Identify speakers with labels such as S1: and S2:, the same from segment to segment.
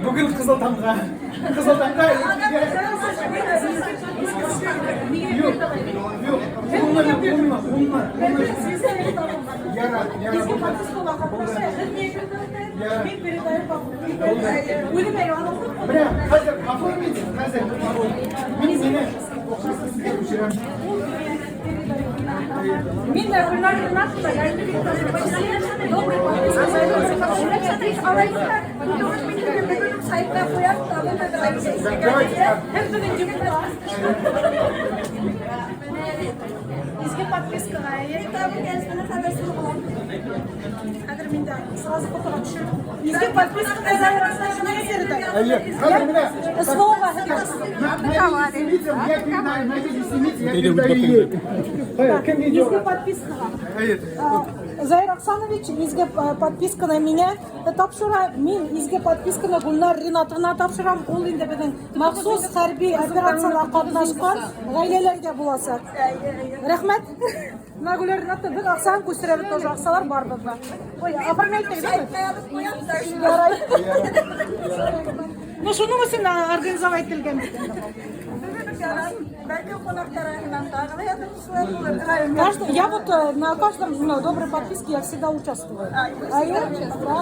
S1: Бүген Кызыл Таңга. Кызыл Таңга. Юк, юк. Унны, унны, унны. Яра, яра. Менә, хәзер оформите, хәзер. Мин сине акчасын сезгә күчерәм.
S2: Мин Гөлнар Ринатовна, добрый. Һәм безнең депутат. Изге подпискага. Хәзер мин дә сразу фотога төшердем. Изге подпискага.
S1: Әйе, хәзер менә.
S2: СВОга.
S1: Я передаю, найдите, снимите, я передаю ей. Кем видео?
S2: Изге подпискага.
S1: Әйе.
S2: Заир Оксанович изге подписканы миңа тапшыра, мин изге подписканы Гөлнар Ринатовна тапшырам. Ул инде безнең махсус хәрби операциялар катнашкан гаиләләргә булачак. Рәхмәт. Менә Гөлнар Ринатовна, без акчаны күчерәбез тоже, акчалар бар бездә. Ой, оформляйте, Ярай. Ну, шуның өчен организовать ителгән бит инде. Каждый, я вот на каждом, ну, доброй подписке я всегда участвую. А я, да,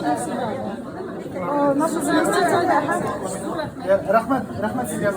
S2: я всегда. Наша заместитель.
S1: Рәхмәт, рәхмәт сезгә.